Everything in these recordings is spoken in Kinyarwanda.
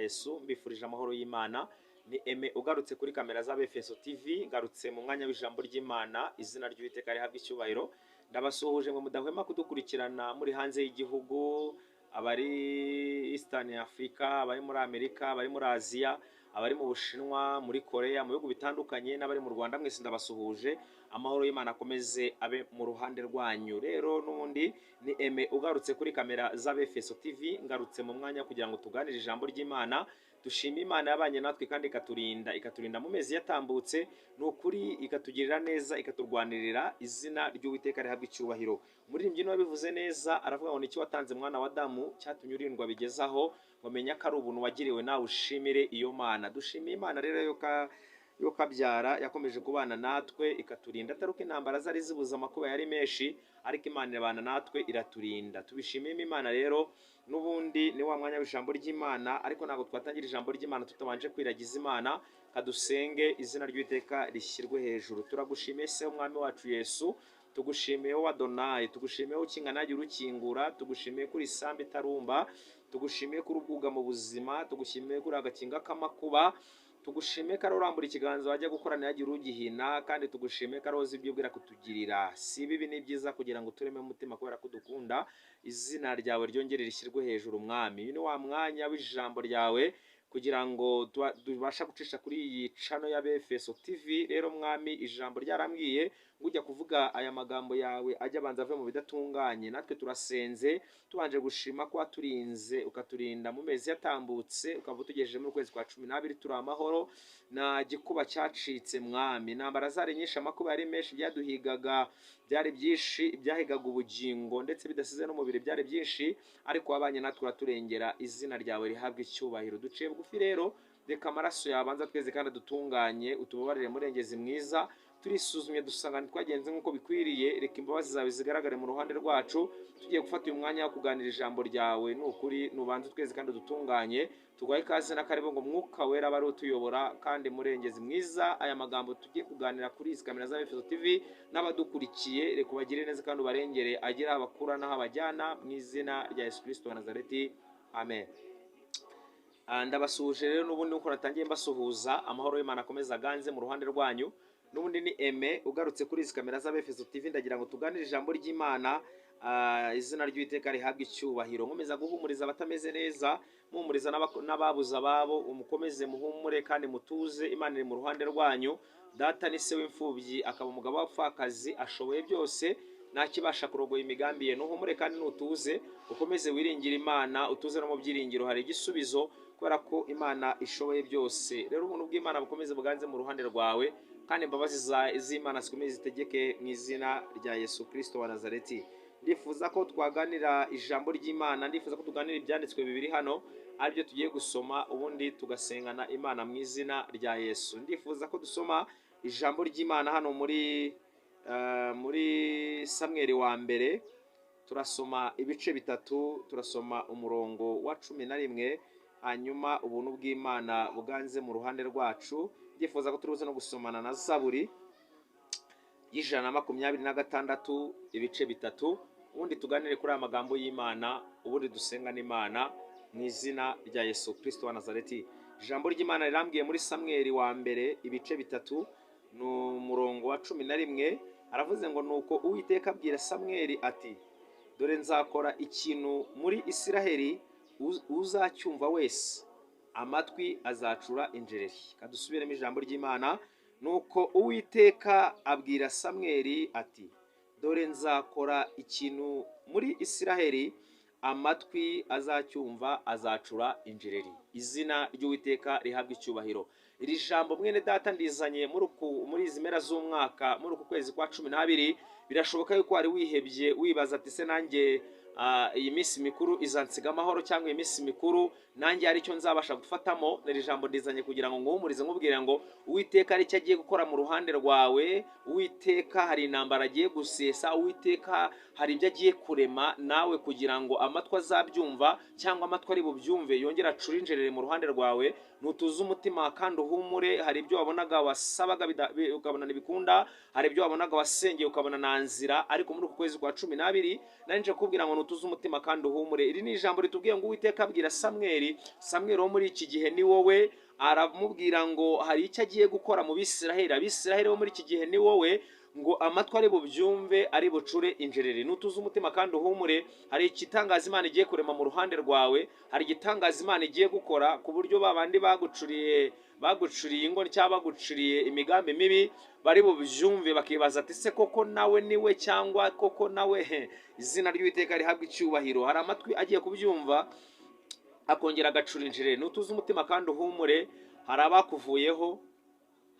Yesu. Mbifurije amahoro y'Imana. Ni Aime ugarutse kuri kamera z'Abefeso TV, ngarutse mu mwanya w'ijambo ry'Imana. Izina ry'Uwiteka rihabwa icyubahiro. Ndabasuhuje ngo mudahwema kudukurikirana muri hanze y'igihugu, abari Eastern Africa, abari muri Amerika, abari muri Aziya, abari mu Bushinwa, muri Korea, mu bihugu bitandukanye, n'abari mu Rwanda, mwese ndabasuhuje. Amahoro y'Imana akomeze abe mu ruhande rwanyu. Rero n'ubundi ni Aime ugarutse kuri kamera z'Abefeso TV, ngarutse mu mwanya kugira ngo tuganire ijambo ry'Imana. Dushime Imana yabanye natwe kandi ikaturinda, ikaturinda mu mezi yatambutse. Ni ukuri ikatugirira neza, ikaturwanirira. Izina ry'Uwiteka rihabwa icyubahiro. Umuririmbyi niwe wabivuze neza, aravuga ngo: "Niki watanze, mwana wa Adamu, cyatumye urindwa bigezaho?" Ngo menya ko ari ubuntu wagiriwe, nawe ushimire iyo Mana. Dushimiye Imana rero yo kabyara yakomeje kubana natwe, ikaturinda, atari uko intambara zari zibuze, amakuba yari menshi, ariko Imana irabana natwe, iraturinda. Tubishimiyemo Imana. Rero n'ubundi ni wa mwanya w'ijambo ry'Imana, ariko ntabwo twatangira ijambo ry'Imana tutabanje kwiragiza Imana. Kadusenge, izina ry'Uwiteka rishyirwe hejuru. Turagushimiye se, Umwami wacu Yesu, tugushimiye wowe Adonayi, tugushimiye ukinga ntagire ukingura, tugushimiye kuri isambu itarumba, tugushimiye kuri ubwuga mu buzima, tugushimiye kuri agakinga k'amakuba, tugushimiye ko ari urambura ikiganza wajya gukora ntihagire ugihina, kandi tugushimiye ko ari uzi ibyo ubwira kutugirira, si bibi ni byiza, kugira ngo tureme umutima kubera ko udukunda. Izina ryawe ryongere rishyirwe hejuru, Mwami. Uyu ni wa mwanya w'ijambo ryawe kugira ngo tubashe gucisha kuri iyi channel ya Befeso TV. Rero Mwami, ijambo ryarambwiye ngo ujya kuvuga aya magambo yawe ajya abanza ave mu bidatunganye. Natwe turasenze, tubanje gushima ko waturinze, ukaturinda mu mezi yatambutse, ukaba utugejeje muri kwezi kwa 12 turi amahoro, nta gikuba cyacitse. Mwami, intambara zari nyinshi, amakuba yari menshi, byaduhigaga byari byinshi, ibyahigaga ubugingo ndetse bidasize n'umubiri byari byinshi, ariko wabanye natwe uraturengera. Izina ryawe rihabwa icyubahiro. Duciye bugufi rero, reka amaraso yabanza tweze kandi adutunganye, utubabarire, Murengezi mwiza. Turisuzumye dusanga ntitwagenze nk'uko bikwiriye. Reka imbabazi zawe zigaragare mu ruhande rwacu. Tugiye gufata uyu mwanya wo kuganira ijambo ryawe, ni ukuri nubanze tweze kandi udutunganye. Tuguhaye ikaze n'akaribo ngo Mwuka Wera abe ari utuyobora. Kandi Murengezi mwiza, aya magambo tugiye kuganira kuri izi kamera za Efeso TV n'abadukurikiye, reka ubagire neza kandi ubarengere, agire aho abakura n'aho abajyana, mu izina rya Yesu Kristo wa Nazareti, amen. Ndabasuhuje rero n'ubundi nk'uko natangiye mbasuhuza. Amahoro y'Imana akomeza aganze mu ruhande rwanyu. N'ubundi ni Aime ugarutse kuri izi kamera z'Abefeso TV, ndagira ngo tuganire ijambo ry'Imana. Izina ry'Uwiteka rihabwa icyubahiro. Nkomeza guhumuriza abatameze neza, muhumuriza n'ababuze ababo. Umukomeze, muhumure kandi mutuze, Imana iri mu ruhande rwanyu. Data ni se w'imfubyi, akaba umugabo w'abapfakazi, ashoboye byose, ntakibasha kurogoya imigambi ye. Nuhumure kandi nutuze, ukomeze wiringire Imana, utuze no mu byiringiro, hari igisubizo kubera ko Imana ishoboye byose. Rero ubuntu bw'Imana bukomeze buganze mu ruhande rwawe, kandi imbabazi z'Imana zikomeze zitegeke mu izina rya Yesu Kristo wa Nazareti. Ndifuza ko twaganira ijambo ry'Imana, ndifuza ko tuganira ibyanditswe bibiri hano, aribyo tugiye gusoma, ubundi tugasengana Imana mu izina rya Yesu. Ndifuza ko dusoma ijambo ry'Imana hano muri Samweli wa mbere. Turasoma ibice bitatu, turasoma umurongo wa 11, hanyuma ubuntu bw'Imana buganze mu ruhande rwacu. Ndifuza ko turibuze no gusomana na Zaburi y'126, ibice bitatu, ubundi tuganire kuri aya magambo y'Imana, ubundi dusengane Imana mu izina rya Yesu Kristo wa Nazareti. Ijambo ry'Imana rirambwiye muri Samweli wa mbere, ibice bitatu, ni umurongo wa 11. Aravuze ngo: "Nuko Uwiteka abwira Samweli ati: 'Dore nzakora ikintu muri Isiraheli, uzacyumva wese amatwi azacura injereri.'" Kadusubiremo ijambo ry'Imana. "Nuko Uwiteka abwira Samweli ati: 'Dore nzakora ikintu muri Isiraheli, amatwi azacyumva azacura injereri.'" Izina ry'Uwiteka rihabwa icyubahiro. Iri jambo, mwene data, ndizanye muri izi mpera z'umwaka, muri uku kwezi kwa 12. Birashoboka yuko wari wihebye, wibaza ati: "Se nanjye iyi minsi mikuru izansiga amahoro, cyangwa iyi minsi mikuru nanjye hari icyo nzabasha gufatamo?" Iri jambo ndizanye kugira ngo nguhumurize, nkubwire ngo Uwiteka hari icyo agiye gukora mu ruhande rwawe. Uwiteka hari intambara agiye gusesa, Uwiteka hari ibyo agiye kurema nawe kugira ngo amatwi azabyumva, cyangwa amatwi ari bubyumve, yongere acurinjerere mu ruhande rwawe. Nutuze umutima kandi uhumure. Hari ibyo wabonaga wasabaga ukabona ntibikunda, hari ibyo wabonaga wasengeye ukabona nta nzira, ariko muri uku kwezi kwa 12 nari nje kukubwira ngo nutuze umutima kandi uhumure, hari icyo Uwiteka agiye gukora mu ruhande rwawe. Nutuze umutima kandi uhumure. Iri ni ijambo ritubwiye ngo Uwiteka abwira Samweli, Samweli wo muri iki gihe ni wowe, aramubwira ngo hari icyo agiye gukora mu Bisiraheli. Abisiraheli bo muri iki gihe ni wowe, ngo amatwi ari bubyumve ari bucure injereri. Nutuze umutima kandi uhumure, hari igitangaza Imana igiye kurema mu ruhande rwawe, hari igitangaza Imana igiye gukora ku buryo ba bandi bagucuriye ingo cyangwa bagucuriye imigambi mibi bari bubyumve bakibaza ati se koko nawe niwe, cyangwa koko nawe he. Izina ry'Uwiteka rihabwa icyubahiro. Hari amatwi agiye kubyumva akongera agacura injereri. Nutuze umutima kandi uhumure, hari abakuvuyeho,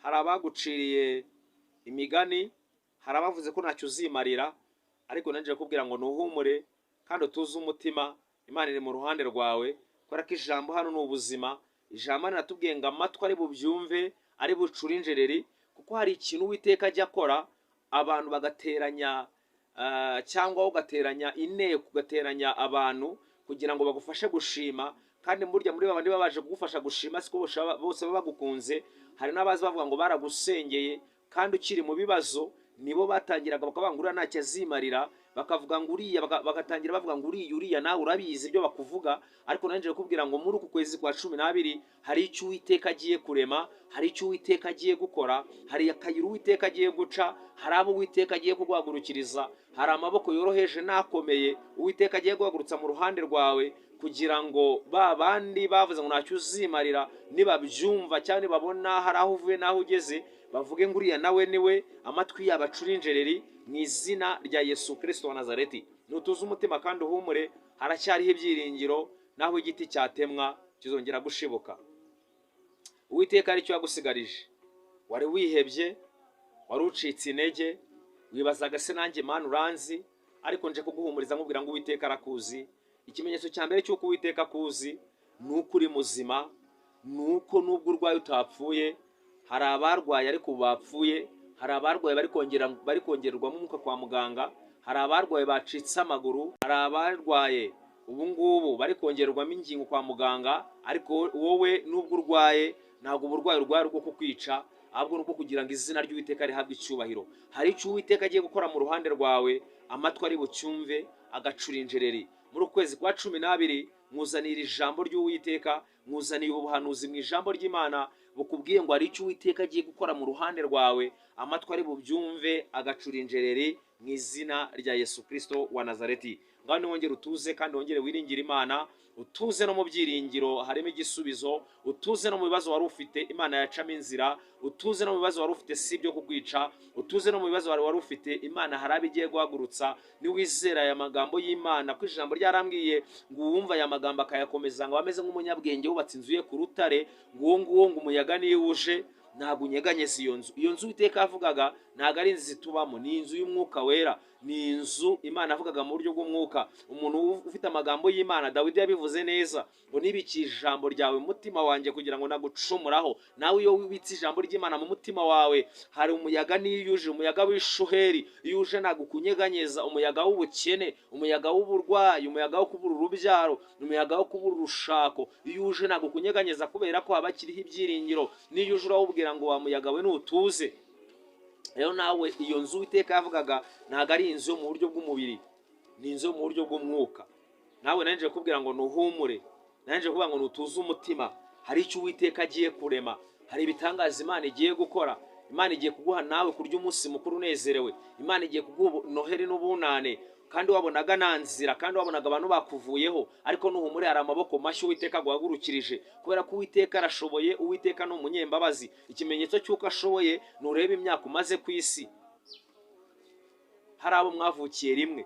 hari abaguciriye imigani, hari abavuze ko ntacyo uzimarira, ariko nanjye kubwira ngo nuhumure kandi utuze umutima, Imana iri mu ruhande rwawe, kubera ko ijambo hano ni ubuzima. Ijambo hano riratubwiye ngo amatwi ari bubyumve ari bucure injereri, kuko hari ikintu Uwiteka ajya akora abantu bagateranya, cyangwa ugateranya inteko, ugateranya abantu kugira ngo bagufashe gushima. Kandi burya muri babandi baba baje kugufasha gushima siko bose baba bagukunze. Hari n'abaza bavuga ngo baragusengeye kandi ukiri mu bibazo, nibo batangiraga bakavuga ngo uriya ntacyo azimarira, bakavuga ngo uriya, bagatangira bavuga ngo uriya, uriya, nawe urabizi ibyo bakuvuga. Ariko nanjye kukubwira ngo muri uku kwezi kwa 12 hari icyo Uwiteka agiye kurema, hari icyo Uwiteka agiye gukora, hari akayira Uwiteka agiye guca, hari abo Uwiteka agiye kuguhagurukiriza, hari amaboko yoroheje n'akomeye Uwiteka agiye guhagurutsa mu ruhande rwawe, kugira ngo ba bandi bavuze ngo ntacyo uzimarira nibabyumva cyangwa nibabona hari aho uvuye n'aho ugeze, bavuge ngo uriya nawe niwe, amatwi yabo acure injereri mu izina rya Yesu Kristo wa Nazareti. Nutuze umutima kandi uhumure, haracyariho ibyiringiro, naho igiti cyatemwa kizongera gushibuka. Uwiteka aricyo yagusigarije. Wari wihebye, wari ucitse intege, wibazaga se nanjye Mana uranzi, ariko nje kuguhumuriza nkubwira ngo Uwiteka arakuzi. Ikimenyetso cya mbere cy'uko Uwiteka akuzi ni uko uri muzima, ni uko nubwo urwaye utapfuye. Hari abarwaye ariko ubu bapfuye, hari abarwaye bari kongererwamo umwuka kwa muganga, hari abarwaye bacitse amaguru, hari abarwaye ubu ngubu bari kongererwamo ingingo kwa muganga. Ariko wowe nubwo urwaye, ntabwo uburwayi urwaye ari ubwo kukwica, ahubwo ni ubwo kugira ngo izina ry'Uwiteka rihabwe icyubahiro. Hari icyo Uwiteka agiye gukora mu ruhande rwawe, amatwi ari bucyumve agacura injereri. Muri uku kwezi kwa 12 mwuzanira ijambo ry'Uwiteka, mwuzaniye ubuhanuzi mu ijambo ry'Imana bukubwiye ngo hari icyo Uwiteka agiye gukora mu ruhande rwawe, amatwi ari bubyumve agacura injereri mu izina rya Yesu Kristo wa Nazareti. Ngaho niwongere utuze kandi wongere wiringire Imana, utuze no mu byiringiro harimo igisubizo, utuze no mu bibazo wari ufite Imana yacamo inzira, utuze no mu bibazo wari ufite si ibyo kukwica, utuze no mu bibazo wari ufite Imana hari abo igiye guhagurutsa. Niwizera aya magambo y'Imana, ko ijambo ryarambwiye ngo uwumva aya magambo akayakomeza ngo ameze nk'umunyabwenge wubatse inzu ye ku rutare, ngo uwo nguwo ngo umuyaga niyo uje ntabwo unyeganyeza iyo nzu. Iyo nzu Uwiteka yavugaga ntabwo ari inzu tubamo, ni inzu y'umwuka wera, ni inzu Imana yavugaga mu buryo bw'umwuka. Umuntu ufite amagambo y'Imana, Dawidi yabivuze neza ngo nibikiye ijambo ryawe mu mutima wanjye kugira ngo nagucumuraho. Nawe iyo wibitse ijambo ry'Imana mu mutima wawe, hari umuyaga niyo uje, umuyaga w'ishuheri iyo uje ntabwo ukunyeganyeza, umuyaga w'ubukene, umuyaga w'uburwayi, umuyaga wo kubura urubyaro, umuyaga wo kubura urushako, iyo uje ntabwo ukunyeganyeza, kubera ko haba hakiriho ibyiringiro. Niyo uje urawubwira ngo wa muyaga we nutuze. Rero nawe iyo nzu Uwiteka yavugaga ntabwo ari inzu yo mu buryo bw'umubiri, ni inzu yo mu buryo bw'umwuka. Nawe nanjye kubwira ngo nuhumure, nanjye kuvuga ngo nutuze umutima, hari icyo Uwiteka agiye kurema, hari ibitangaza Imana igiye gukora. Imana igiye kuguha nawe kurya umunsi mukuru unezerewe, Imana igiye kuguha noheri n'ubunane, kandi wabonaga nta nzira, kandi wabonaga abantu bakuvuyeho, ariko nuhumure hari amaboko mashya Uwiteka aguhagurukirije, kubera ko Uwiteka arashoboye. Uwiteka ni umunyembabazi. Ikimenyetso cy'uko ashoboye nureba imyaka umaze ku isi. Hari abo mwavukiye rimwe,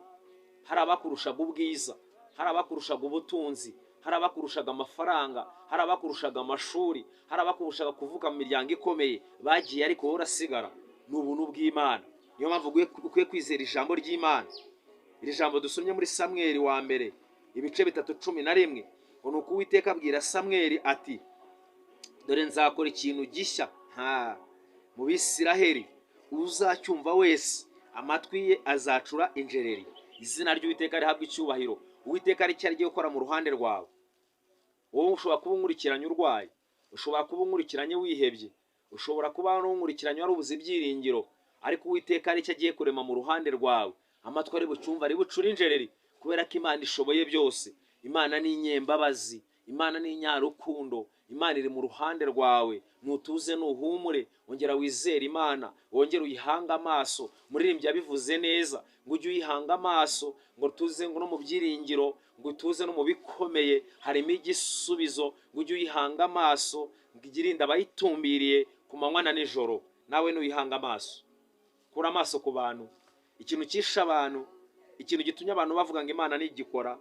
hari abakurushaga ubwiza, hari abakurushaga ubutunzi, hari abakurushaga amafaranga, hari abakurushaga amashuri, hari abakurushaga kuvuka mu miryango ikomeye, bagiye ariko wowe urasigara. Ni ubuntu bw'Imana. Niyo mpamvu ukwiye kwizera ijambo ry'Imana. Iri jambo dusomye muri Samweli wa mbere ibice 3:11, ngo ni uko Uwiteka abwira Samweli ati dore nzakora ikintu gishya mu Bisiraheli, uzacyumva wese amatwi ye azacura injereri. Izina ry'Uwiteka rihabwa icyubahiro. Uwiteka ari cyo agiye gukora mu ruhande rwawe. Wowe ushobora kuba unkurikiranye urwaye, ushobora kuba unkurikiranye wihebye, ushobora kuba unkurikiranye warubuze ibyiringiro, ariko Uwiteka ari cyo agiye kurema mu ruhande rwawe. Amatwi ari bucyumva ari bucure injereri, Kubera ko Imana ishoboye byose. Imana ni inyembabazi, Imana ni inyarukundo, Imana iri mu ruhande rwawe. Nutuze, nuhumure, wongera wizere Imana, wongere uyihange amaso. Muririmbyi yabivuze neza ngo ujye uyihanga amaso, ngo tuze, ngo no mu byiringiro, ngo utuze no mu bikomeye harimo igisubizo, ngo ujye uyihanga amaso, ngo igirinde abayitumbiriye ku manywa na nijoro. Nawe nuyihanga amaso, kura amaso ku bantu. Ikintu cyishe abantu, ikintu gitumye abantu bavuga ngo Imana ntigikora,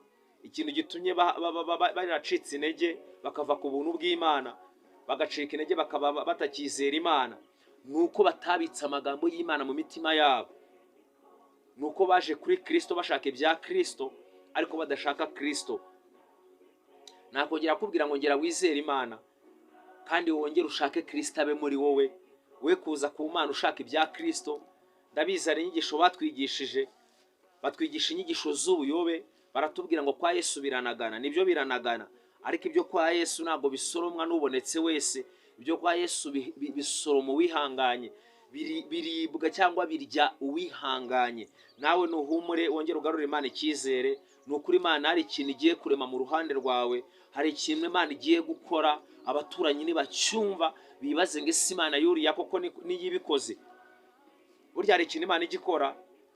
ikintu gitumye baracitse intege bakava ku buntu bw'Imana, bagacika intege bakaba batakizera Imana, ni uko batabitse amagambo y'Imana mu mitima yabo. Ni uko baje kuri Kirisito bashaka ibya Kirisito ariko badashaka Kirisito. Nakongera kubwira ngo ngera wizere Imana kandi wongere ushake Kirisito abe muri wowe. We kuza ku Mana ushaka ibya Kirisito. Ndabizi, hari inyigisho batwigishije, batwigisha inyigisho z'ubuyobe, baratubwira ngo kwa Yesu biranagana. Nibyo, biranagana, ariko ibyo kwa Yesu ntabwo bisoromwa n'ubonetse wese. Ibyo kwa Yesu bisoroma uwihanganye, biribwa cyangwa birya uwihanganye. Nawe nuhumure, wongere ugarure Imana icyizere. Ni ukuri, Imana hari ikintu igiye kurema mu ruhande rwawe, hari ikintu Imana igiye gukora. Abaturanyi nibacyumva bibaze ngo ese Imana yuriya koko niyo ibikoze? Burya hari ikintu Imana ijya ikora,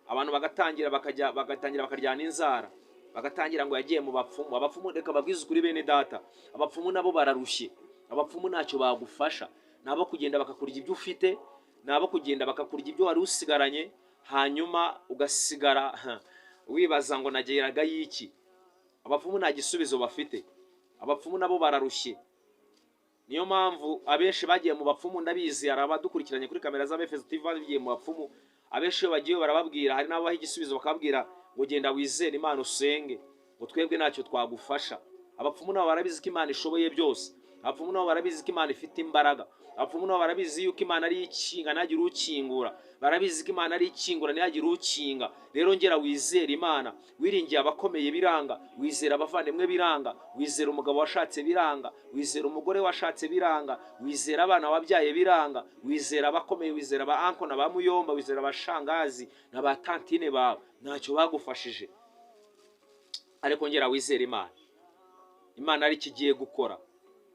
abantu bagatangira bakajya bagatangira bakaryana inzara, bagatangira ngo yagiye mu bapfumu. Abapfumu, reka babwize ukuri bene data, abapfumu nabo bararushye. Abapfumu ntacyo bagufasha, ni abo kugenda bakakurya ibyo ufite, ni abo kugenda bakakurya ibyo wari usigaranye, hanyuma ugasigara wibaza ngo nageraga y'iki. Abapfumu nta gisubizo bafite, abapfumu nabo bararushye. Niyo mpamvu abenshi bagiye mu bapfumu, ndabizi hari abadukurikiranye kuri kamera z'Abefeso TV bagiye mu bapfumu. Abenshi iyo bagiye barababwira, hari n'abaha igisubizo, bakababwira ngo genda wizere Imana usenge, ngo twebwe ntacyo twagufasha. Abapfumu nabo barabizi ko Imana ishoboye byose. Abapfumu nabo barabizi ko Imana ifite imbaraga. Abapfumu nabo barabizi yuko Imana ari ikinga ntihagire ukingura. Barabizi ko Imana ari ikingura ntihagire ukinga. Rero ngera wizere Imana. Wiringiye abakomeye biranga, wizera abavandimwe biranga, wizera umugabo washatse biranga, wizera umugore washatse biranga, wizera abana wabyaye biranga, wizera abakomeye, wizera ba uncle na ba muyomba, wizera abashangazi na ba tantine bawe, ntacyo bagufashije. Ariko ngera wizere Imana. Imana ari ikigiye gukora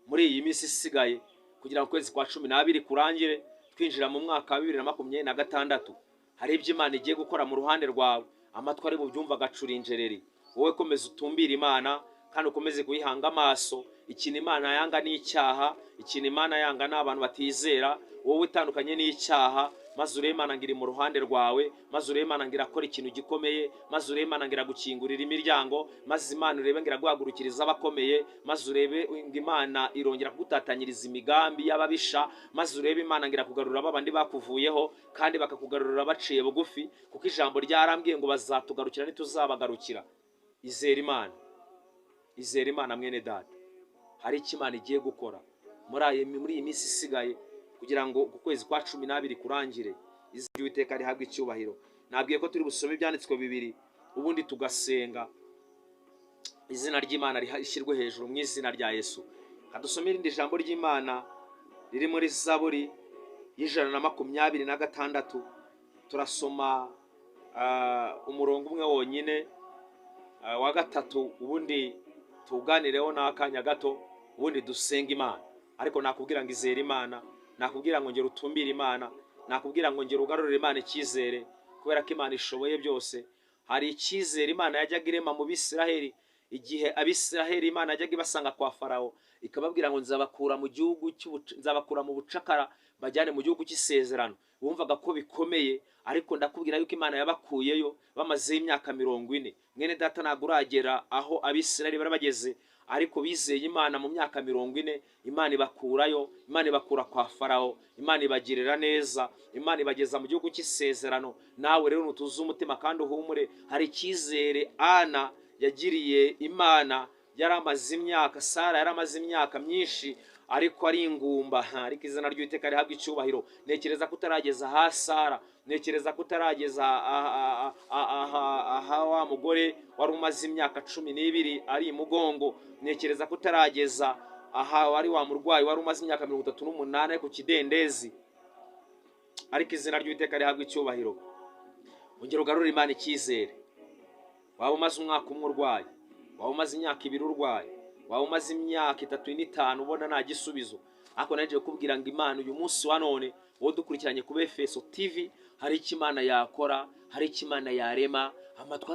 muri iyi minsi isigaye kugira ngo ukwezi kwa 12 kurangire twinjira mu mwaka wa 2026. Hari ibyo Imana igiye gukora mu ruhande rwawe, amatwi ari bubyumva agacura injereri. Wowe komeza utumbire Imana kandi ukomeze kuyihanga amaso. Ikintu Imana yanga ni icyaha, ikintu Imana yanga ni abantu batizera. Wowe utandukanye n'icyaha, maze urebe Imana ngo iri mu ruhande rwawe, maze urebe Imana ngo irakora ikintu gikomeye, maze urebe Imana ngo iragukingurira imiryango, maze Imana urebe ngo iraguhagurukiriza abakomeye, maze urebe ngo Imana irongera kugutatanyiriza imigambi y'ababisha, maze urebe Imana ngo irakugarurira babandi bakuvuyeho kandi bakakugarurira baciye bugufi, kuko ijambo ryarambwiye ngo bazatugarukira ntituzabagarukira. Izere Imana, izere Imana mwene data. Hari icyo Imana igiye gukora muri iyi minsi isigaye kugira ngo uku kwezi kwa 12 kurangire. Izina ry'Uwiteka rihabwe icyubahiro. Nabwiye ko turi busome ibyanditswe bibiri, ubundi tugasenga, izina ry'Imana rishyirwe hejuru mu izina rya Yesu. Kadusome irindi jambo ry'Imana riri muri Zaburi y'126. Turasoma umurongo umwe wonyine, wa gatatu, ubundi tuganireho n'akanya gato, ubundi dusenga Imana. Ariko nakubwira ngo izere Imana, nakubwira ngo ngera utumbire Imana, nakubwira ngo ngera ugarurire Imana icyizere, kubera ko Imana ishoboye byose. Hari icyizere Imana yajyaga irema mu Bisiraheli igihe Abisiraheli Imana yajyaga ibasanga kwa Farawo, ikababwira ngo nzabakura mu gihugu, nzabakura mu bucakara bajyane mu gihugu cy'isezerano. Bumvaga ko bikomeye, ariko ndakubwira yuko Imana yabakuyeyo bamazeyo imyaka 40. Mwene data, ntabwo uragera aho Abisiraheli bari bageze, ariko bizeye Imana mu myaka 40, Imana ibakurayo, Imana ibakura kwa Farawo, Imana ibagirira neza, Imana ibageza mu gihugu cy'isezerano. Nawe rero nutuze umutima kandi uhumure. Hari icyizere Ana yagiriye Imana. Yari amaze imyaka, Sara yari amaze imyaka myinshi ariko ari ingumba, ariko izina ry'Uwiteka rihabwa icyubahiro. Ntekereza ko utarageza aha Sara, ntekereza ko utarageza aha wa mugore wari umaze imyaka 12 ari imugongo, ntekereza ko utarageza aha wari wa murwayi wari umaze imyaka 38 ari ku kidendezi, ariko izina ry'Uwiteka rihabwa icyubahiro. Ongera ugarure Imana icyizere. Waba umaze umwaka umwe urwaye, waba umaze imyaka 2 urwaye, waba umaze imyaka 3 n'5 ubona nta gisubizo, ariko naje kukubwira ngo Imana uyu munsi wa none, wowe dukurikiranye ku Efeso TV, hari icyo Imana yakora, hari icyo Imana yarema.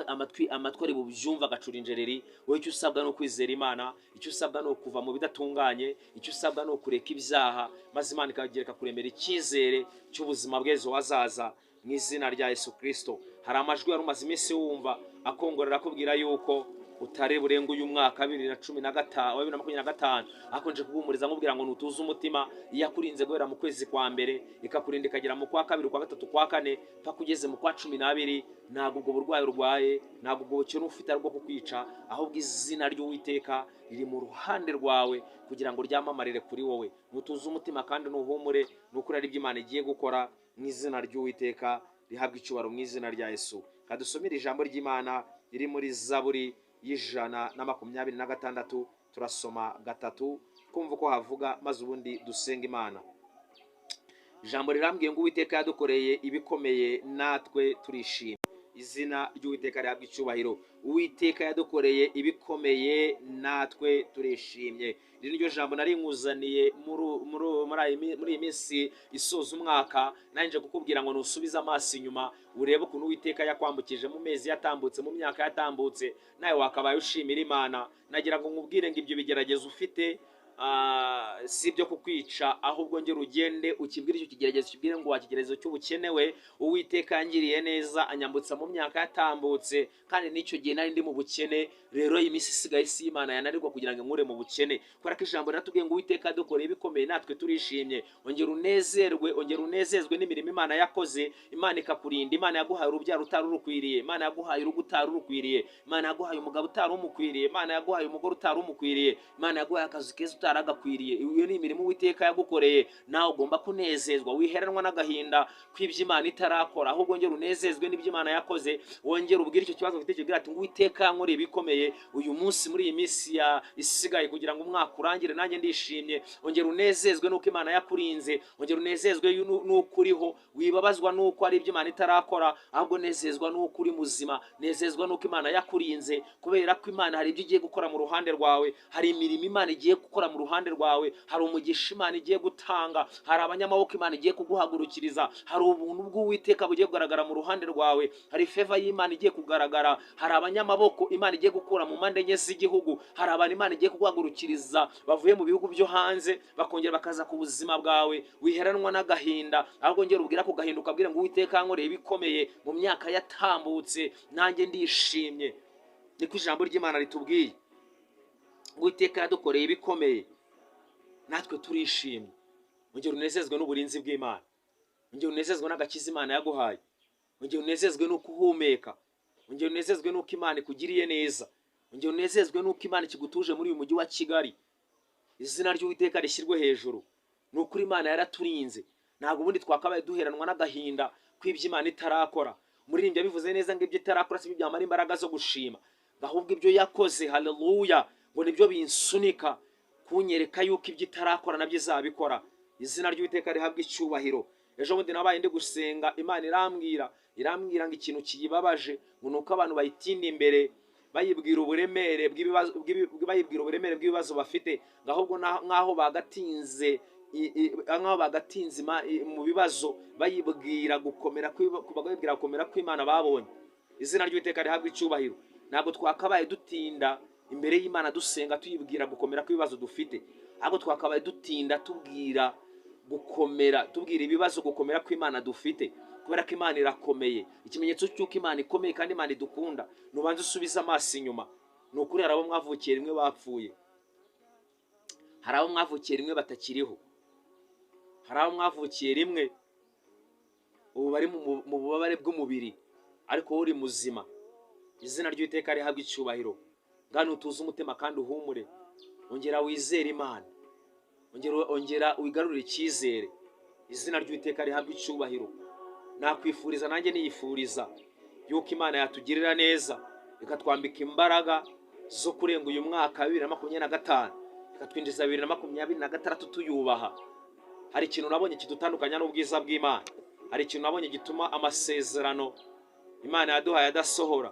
Amatwi ari bubyumva agacura injereri. Wowe icyo usabwa ni ukwizera Imana, icyo usabwa ni ukuva mu bidatunganye, icyo usabwa ni ukureka ibyaha, maze Imana ikagereka kuremera icyizere cy'ubuzima bw'ejo hazaza mu izina rya Yesu Kristo. Hari amajwi wari umaze iminsi wumva akongorera akubwira yuko utari burenga uyu mwaka 2015, 2025, ariko nje kuguhumuriza nkubwira ngo nutuze umutima. Iyo yakurinze guhera mu kwezi kwa mbere, ikakurinda ikagera mu kwa kabiri, kwa gatatu, kwa kane, paka ugeze mu kwa 12, ntabwo ubwo burwayi urwaye, ntabwo ubwo bukene ufite ari ubwo kukwica, ahubwo izina ry'Uwiteka riri mu ruhande rwawe kugira ngo ryamamarire kuri wowe. Nutuze umutima kandi nuhumure, nukuri ari ibyo Imana igiye gukora mu izina ry'Uwiteka rihabwa icyubahiro mu izina rya Yesu. Kadusomere ijambo ry'Imana riri muri Zaburi y'126, turasoma 3 kumva uko havuga, maze ubundi dusenga Imana. Ijambo rirambwiye ngo Uwiteka yadukoreye ibikomeye natwe turishimye. Izina ry'Uwiteka rihabwa icyubahiro. Uwiteka yadukoreye ibikomeye natwe turishimye. Iri niryo jambo nari nkuzaniye muri iyi minsi isoza umwaka. Nanje kukubwira ngo nusubize amaso inyuma urebe ukuntu Uwiteka yakwambukije mu mezi yatambutse, mu myaka yatambutse, nawe wakabaye ushimira Imana. Nagira ngo nkubwire ngo ibyo bigeragezo ufite si ibyo kukwica, ahubwo ngera ugende ukibwire icyo kigeragezo, ukibwire ngo wakigeragezo cy'ubukenewe, Uwiteka yangiriye neza anyambutsa mu myaka yatambutse, kandi n'icyo gihe nari ndi mu bukene. Rero iyi minsi isigaye si Imana yananirwa kugira ngo inkure mu bukene, kubera ko ijambo riratubwiye ngo Uwiteka yadukoreye ibikomeye natwe turishimye. Ongera unezerwe, ongera unezezwe n'imirimo Imana yakoze. Imana ikakurinda, Imana yaguhaye urubyaro utari urukwiriye, Imana yaguhaye urugo utari urukwiriye, Imana yaguhaye umugabo utari umukwiriye, Imana yaguhaye umugore utari umukwiriye, Imana yaguhaye akazi keza utaragakwiriye. Iyo ni imirimo Uwiteka yagukoreye, nawe ugomba kunezezwa. Wiheranwa n'agahinda kw'ibyo Imana itarakora, ahubwo ongera unezezwe n'ibyo Imana yakoze. Wongere ubwire icyo kibazo ufite, kibwira ati ngo Uwiteka yankoreye ibikomeye uyu munsi, muri iyi minsi ya isigaye kugira ngo umwaka urangire, nanjye ndishimye. Ongera unezezwe n'uko Imana yakurinze, ongera unezezwe n'uko uriho, wibabazwa n'uko ari ibyo Imana itarakora, ahubwo nezezwa n'uko uri muzima, nezezwa n'uko Imana yakurinze, kubera ko Imana hari ibyo igiye gukora mu ruhande rwawe, hari imirimo Imana igiye gukora mu ruhande rwawe, hari umugisha Imana igiye gutanga, hari abanyamaboko Imana igiye kuguhagurukiriza, hari ubuntu bw'Uwiteka bugiye kugaragara mu ruhande rwawe, hari favor y'Imana igiye kugaragara, hari abanyamaboko Imana igiye gukura mu mpande enye z'igihugu, hari abantu Imana igiye kuguhagurukiriza bavuye mu bihugu byo hanze bakongera bakaza ku buzima bwawe. Wiheranwa n'agahinda, ahubwo ngera ubwira ku gahinda ukabwira ngo Uwiteka yankoreye ibikomeye mu myaka yatambutse, nanjye ndishimye. Niko ijambo ry'Imana ritubwiye, Uwiteka yadukoreye ibikomeye natwe turishimye. Ongera unezezwe n'uburinzi bw'Imana, ongera unezezwe n'agakiza Imana yaguhaye, ongera unezezwe n'uko uhumeka, ongera unezezwe n'uko Imana ikugiriye neza, ongera unezezwe n'uko Imana ikigutuje muri uyu mujyi wa Kigali. Izina ry'Uwiteka rishyirwe hejuru. Ni ukuri Imana yaraturinze, ntabwo ubundi twakabaye duheranwa n'agahinda kw'ibyo Imana itarakora. Umuririmbyi yabivuze neza ngo ibyo itarakora si byo byamara imbaraga zo gushima, ahubwo ibyo yakoze, haleluya, ngo nibyo binsunika kunyereka yuko ibyo itarakora nabyo izabikora. Izina ry'Uwiteka rihabwa icyubahiro. Ejo bundi nabaye ndi gusenga, Imana irambwira ngo ikintu kiyibabaje ngo nuko abantu bayitinda imbere bayibwira uburemere bw'ibibazo, bayibwira uburemere bw'ibibazo bafite, ngo ahubwo nk'aho bagatinze nk'aho bagatinze mu bibazo bayibwira gukomera bayibwira gukomera kw'Imana babonye. Izina ry'Uwiteka rihabwa icyubahiro. Ntabwo twakabaye dutinda imbere y'Imana dusenga tuyibwira gukomera kw'ibibazo dufite, ahubwo twakabaye dutinda tubwira gukomera, tubwira ibibazo gukomera kw'Imana dufite, kubera ko Imana irakomeye. Ikimenyetso cy'uko Imana ikomeye kandi Imana idukunda, nubanza usubize amaso inyuma. Ni ukuri hari abo mwavukiye rimwe bapfuye, hari abo mwavukiye rimwe batakiriho, hari abo mwavukiye rimwe ubu bari mu bubabare bw'umubiri, ariko wowe uri muzima. Izina ry'Uwiteka rihabwa icyubahiro. Ngano utuze umutima kandi uhumure, ongera wizere Imana, ongera wigarurire icyizere. Izina ry'Uwiteka rihabwa icyubahiro. Nakwifuriza nanjye niyifuriza yuko Imana yatugirira neza ikatwambika imbaraga zo kurenga uyu mwaka wa 2025, ikatwinjiza 2026 tuyubaha. Hari ikintu nabonye kidutandukanya n'ubwiza bw'Imana, hari ikintu nabonye gituma amasezerano Imana yaduhaye adasohora.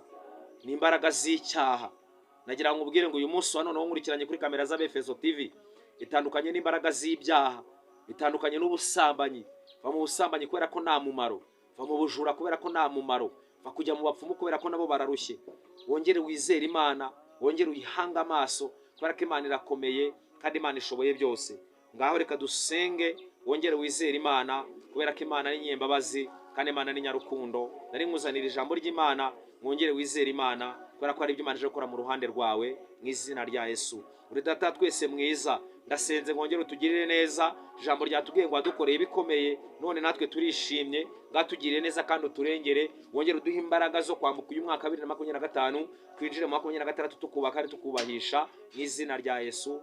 Ni imbaraga z'icyaha. Nagira ngo ubwire ngo uyu munsi wa none nkurikiranye kuri kamera z'Abefeso TV, itandukanye n'imbaraga z'ibyaha, itandukanye n'ubusambanyi. Va mu busambanyi kubera ko nta mumaro, va mu bujura kubera ko nta mumaro, va kujya mu bapfumu kubera ko nabo bararushye. Wongere wizere Imana, wongere uyihange amaso kubera ko Imana irakomeye kandi Imana ishoboye byose. Ngaho reka dusenge, wongere wizere Imana kubera ko Imana ni nyembabazi kandi Imana ni nyarukundo. Nari nkuzanira ijambo ry'Imana, mwongere wizere Imana kubera ko hari ibyo Imana ije gukora mu ruhande rwawe mu izina rya Yesu. Uri Data twese mwiza, ndasenze ngongere utugirire neza. Ijambo ryatubwiye ngo wadukoreye ibikomeye, none natwe turishimye. Ngatugirire neza kandi uturengere, wongere uduhe imbaraga zo kwambuka uyu mwaka wa 2025, twinjire mu 26 tukubaka kandi tukubahisha mu izina rya Yesu.